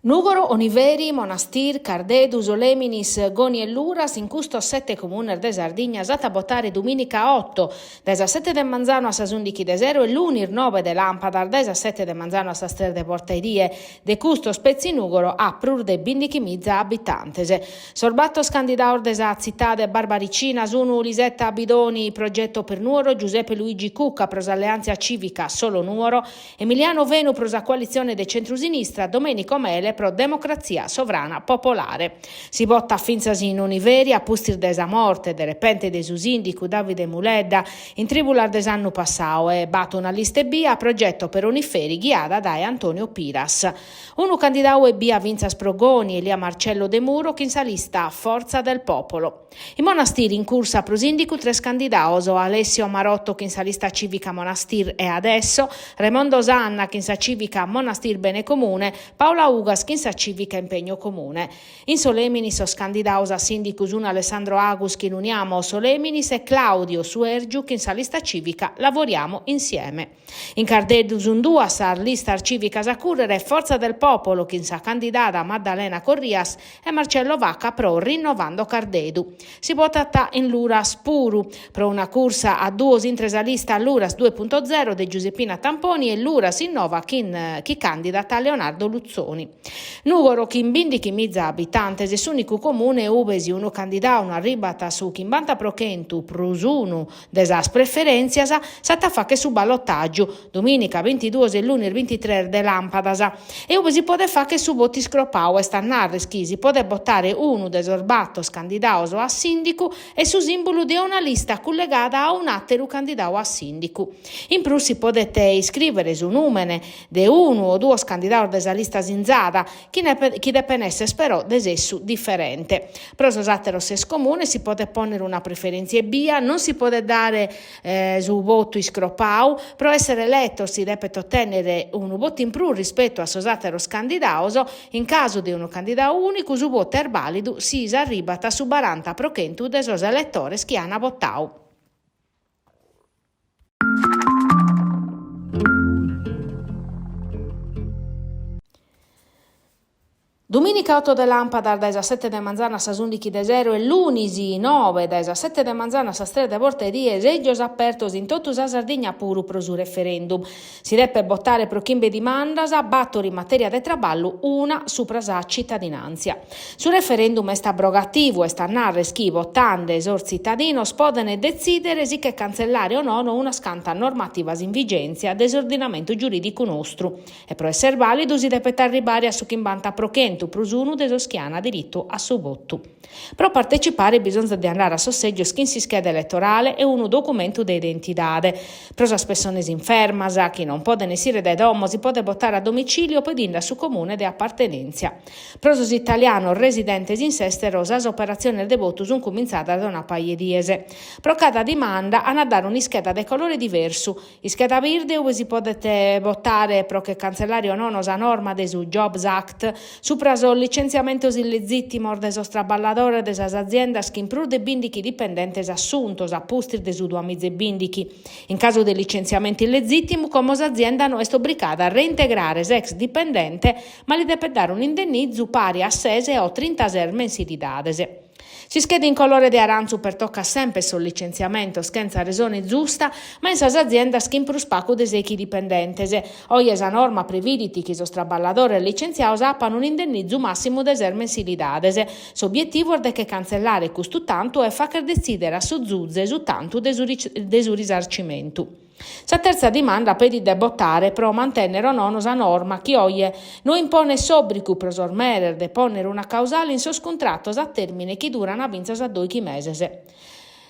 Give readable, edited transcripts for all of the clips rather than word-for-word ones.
Nùgoro, Oniferi, Monastir, Cardedu, Solèminis, Goni e Luras, in custos sete comunes de Sardigna s'at a botare dumìnica oto, dae sas sete de manzanu a sas ùndichi de sero e lunis nobe de làmpadas dae sas sete de manzanu a sas tres de borta 'e die. De custos petzi Nùgoro at prus de bìndichimiza abitantes. Sos bator candidados de sa tzitade barbaricina sun Lisetta Bidoni, Progetto per Nuoro, Giuseppe Luigi Cucca pro s'Alleàntzia Cìvica Solo Nuoro, Emiliano Fenu pro sa coalitzione de centrusinistra, Domenico Mele pro Democratzia Sovrana Popolare. Si botat fintzas in Oniferi a pustis de sa morte de repente de su sìndicu Davide Muledda in trìbulas de s'annu passadu e b'at una lista ebbia Progetto per Oniferi ghiada dae Antonio Piras. Unu candidadu ebbia fintzas pro Goni, Elia Marcello Demuro chin sa lista Forza del Popolo. In Monastir in cursa pro sìndicu tres candidados, Alessio Marotto chin sa lista cìvica Monastir e Adesso, Raimondo Sanna chin sa cìvica Monastir Bene Comune, Paola Ugas chin sa cìvica Impegno Comune. In Solèminis sos candidados a sìndicu sun Alessandro Agus chin Uniamo Solèminis e Claudio Suergiu chin sa lista cìvica Lavoriamo Insieme. In Cardedu sunt duas sas listas cìvicas a cùrrere, Forza del Popolo chin sa candidada Maddalena Corrias e Marcello Vacca pro Rinnovando Cardedu. Si botat in Luras puru, pro una cursa a duos intre sa lista Luras due punto zero de Giuseppina Tamponi e Luras Innova chin chi candidat Leonardo Luzzoni. Nùgoro chin bìndichimiza abitantes est s'ùnicu comune ube si unu candidadu no arribat a su chimbanta pro chentu prus unu De sas preferèntzias s'at a fàghere su ballotàgiu, domìnica bintiduos e lunis bintitres de làmpadas, e ube si podet fàghere su votu iscropadu, est a nàrrere chi si podet botare unu de sos bator candidados a sìndicu e su sìmbulu de una lista cullegada a un'àteru candidadu a sìndicu. In prus si podet iscrìvere su nùmene de unu o duos candidados de sa lista sinzada, chi depen èssere però de sessu diferente. Pro sos àteros ses comunes si podet pònnere una preferèntzia ebbia, non si podet dare su votu iscropadu, pro èssere eletos si depet otènnere unu votu in prus rispetu a sos àteros candidados, in casu de unu candidadu ùnicu su votu est vàlidu si s'arribat a su baranta pro chentu de sos eletores chi ant votadu. Dumìnica oto de làmpadas dae sas sete de manzanu a sas ùndichi de sero e lunis nobe dae sas sete de manzanu a sas tres de borta 'e die sègios apertos in totu sa Sardigna puru pro su referendum. Si depet botare pro chimbe dimandas, bator in matèria de traballu, una supra sa citadinàntzia. Su referendum est abrogativu, est a nàrrere chi, votande, sos tzitadinos podent detzìdere si che cantzellare o nono unas cantas normativas in vigèntzia de s'ordinamentu giurìdicu nostru. E pro èssere vàlidu si depet arribare a su chimbanta pro chentu prus unu de sos chi ant diritu a su votu. Pro partecipare bisonzat de andare a sos sègios chin s'ischeda eletorale e unu documentu de identidade. Pro sas pessones infermas, chi non podent essire dae domo, si podet votare a domicìliu pedinde a su comune de apartenèntzia. Pro sos italianos residentes in s'èstero sas operatziones de votu sunt cumintzadas dae una paja 'e dies. Pro cada dimanda an a dare un'ischeda de colore diversu, Ischeda birde ue si podet votare pro che cantzellare o nono sa norma de su Jobs Act supra sos licentziamentos illezìtimos de sos traballadores de sas aziendas chin prus de bìndichi dipendentes assuntos a pustis de su duamiza e bìndichi. In casu de licentziamentu illezìtimu, como s'azienda no est obrigada a reintegrare s'ex dipendente ma li depet dare un'indennizu pari a ses o trintases mensilidades. S'ischeda in colore de arantzu pertocat semper sos licentziamentos chentza resone zusta, ma in sas aziendas chin prus pagu de sèichi dipendentes. Oje sa norma previdit chi sos traballadores licentziados apan un'indennizu màssimu de ses mensilidades. S'obietivu est de che cantzellare custu tantu e fagher detzìdere a su zuze su tantu de su risarcimentu. Sa tertza dimanda pedit de botare pro mantènnere o nono sa norma chi oje no imponet s'òbrigu pro sos meres de pònnere una causale in sos cuntratos a tèrmine chi durant fintzas a dòighi meses.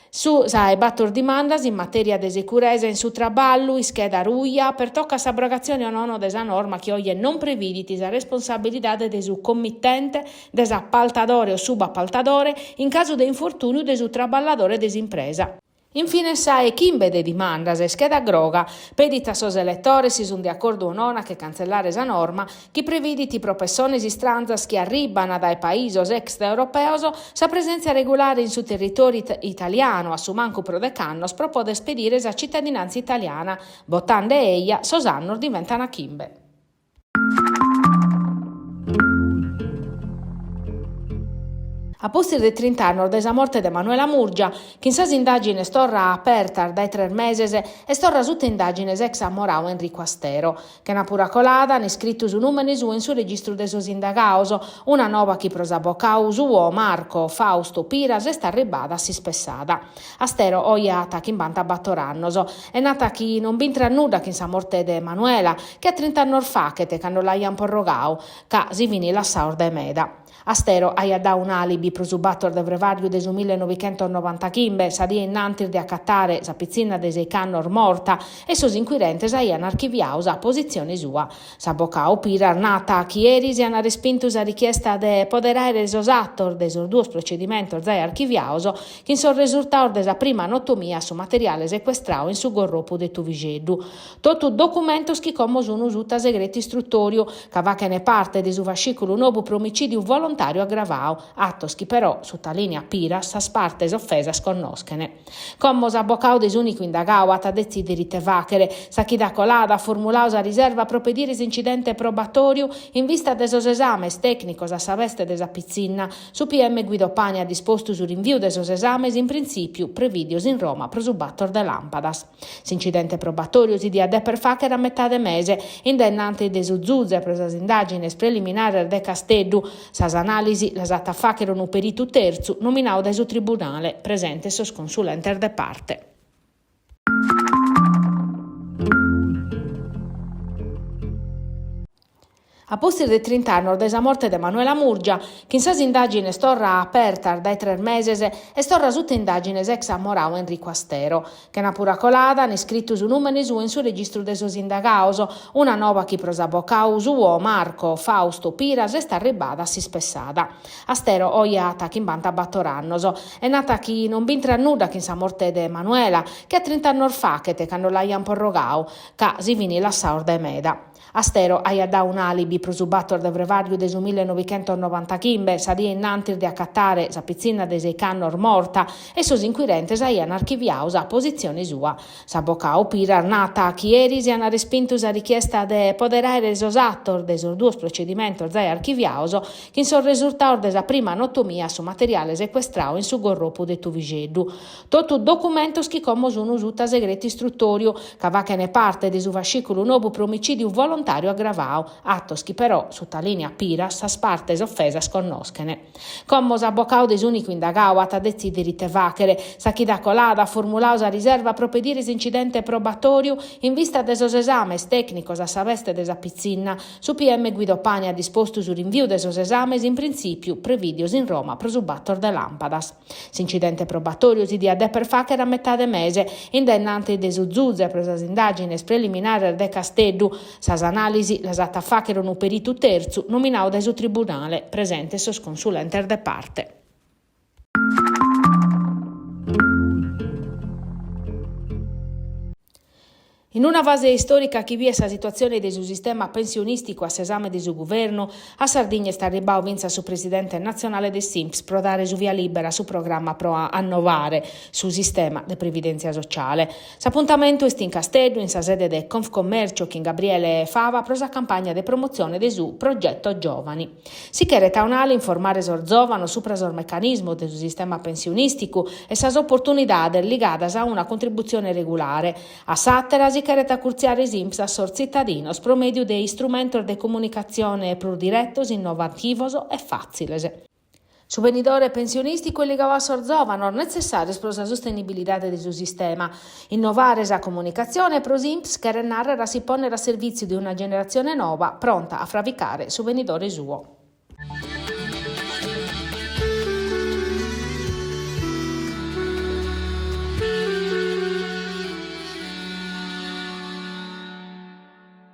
Su sa 'e bator dimandas in matèria de securesa in su traballu, ischeda ruja, pertocat s'abrogatzione o nono de sa norma chi oje non previdit sa responsabilidade de su committente, de s'apaltadore o subapaltadore in casu de infortùniu de su traballadore de s'impresa. Infines sa 'e chimbe de dimandas, ischeda groga, pedit a sos eletores si sunt de acordu o nono a che cantzellare sa norma chi previdit pro pessones istranzas chi arribant dae paisos extraeuropeos sa presèntzia regulare in su territòriu italianu a su mancu pro dech'annos pro poder pedire sa citadinàntzia italiana. Botande eja, sos annos diventant chimbe. A pustis de trint'annos dae sa morte de Manuela Murgia, chin sas indàgines torra apertas dae tres meses, est torra suta indàgine s'ex amorau Enrico Astero. Chenapura colada an iscritu su nùmene suo in su registru de sos indagados, una nova chi pro s'abocadu suo Marco Fausto Piras est arribbada a s'ispessada. Astero oje at chimbantabator annos e nat chi non b'intrat nudda chin sa morte de Manuela, che a trint'annos fachet cando l'aian porrogadu, ca si fin lassados dae meda. Astero aiat dadu un'àlibi pro su bator de frevàriu de su millenovichentosnovantaghimbe, sa die innantis de acatare sa pitzinna de seich'annos morta, e sos inquirentes aian archiviadu sa positzione sua. S'abocadu Piras nat chi eris an respintu sa richiesta de poder àere sos atos de sos duos procedimentos zai archiviados chin sos resurtados de sa prima notomia a su materiale secuestradu in su gorropu de Tuvixeddu. Totu documentos chi como sun suta segretu istrutòriu, ca fachene parte de su fascìculu nobu pro omicìdiu volontàriu agravadu, atos chi però, sutalìniat Piras, sas partes ofesas connoschene. Como s'abocadu de s'ùnicu indagadu at a detzìdere ite fàchere. Sa chida colada at formuladu sa riserva pro pedire s'incidente probatòriu in vista de sos esames tècnicos a sa beste de sa pitzinna. Su PM Guido Pani at dispostu su rinviu de sos esames in printzìpiu prevìdios in Roma pro su bator de làmpadas. S'incidente probatòriu si diat deper fàchere a metade mese, in dae innantis de su zuze pro sas indàgines preliminares de Casteddu. Sas anàlisi las at a fàchere unu peritu tertzu nominadu dae su tribunale, presentes sos consulentes de parte. A pustis de trint'annos dae sa morte de Manuela Murgia, chin sas indàgines torra apertas dae tres meses, est torra suta indàgine s'ex amoradu Enrico Astero. Chenapura colada an iscritu su nùmene suo in su registru de sos indagados, una nova chi pro s'abocadu suo Marco Fausto Piras est arribbada a s'ispessada. Astero oje at chimbantabator annos e nat chi non b'intrat nudda chin sa morte de Manuela, che a trint'annos fachet cando l'aian porrogadu, ca si fin lassados dae meda. Astero aiat dadu un'àlibi pro su bator de frevàriu de su millenovichentosnovantaghimbe, sa die innantis de acatare sa pitzinna de seich'annos morta, e sos inquirentes aian archiviadu sa positzione sua. S'abocadu Piras nat chi eris an respintu sa richiesta de poder àere sos atos de sos duos procedimentos zai archiviados chin sos resurtados de sa prima notomia a su materiale secuestradu in su gorropu de Tuvixeddu. Totu documentos chi como sun suta segretu istrutòriu, ca fachene parte de su fascìculu nobu pro omicìdiu volontàriu agravadu, atos chi però, sutalìniat Piras, sas partes ofesas connoschene. Como s'abocadu de s'ùnicu indagadu at a detzìdere ite fàchere. Sa chida colada at formuladu sa riserva pro pedire s'incidente probatòriu in vista de sos esames tècnicos a sa beste de sa pitzinna. Su PM Guido Pani at dispostu su rinviu de sos esames in printzìpiu prevìdios in Roma pro su bator de làmpadas. S'incidente probatòriu si diat deper fàchere a metade mese, in dae innantis de su zuze pro sas indàgines preliminares de Casteddu. Sas anàlisi las at a fàchere unu peritu tertzu nominadu dae su tribunale, presentes sos consulentes de parte. In una fase istòrica chi biet sa situatzione de su sistema pensionìsticu a s'esame de su guvernu, a Sardigna est arribbadu fintzas su presidente natzionale de s'Inps pro dare su via lìbera a su programma pro annovare su sistema de previdèntzia sociale. S'apuntamentu est in Casteddu, in sa sede de Confcommercio chin Gabriele Fava pro sa campagna de promotzione de su Progetto Giovani. Si cheret a un'ala informare sos zòvanos supra sos mecanismos de su sistema pensionìsticu e sas oportunidades ligadas a una contributzione regulare, a s'àtera si cheret acurtziare s'Inps a sos tzitadinos pro mèdiu de istrumentos de comunicatzione prus diretos, innovativos e fàtziles. Su benidore pensionìsticu est ligadu a sos zòvanos, netzessàrios pro sa sustenibilidade de su sistema. Innovare sa comunicatzione pro s'Inps cheret nàrrere a si pònnere a servìtziu de una generatzione noba pronta a fravicare su benidore suo.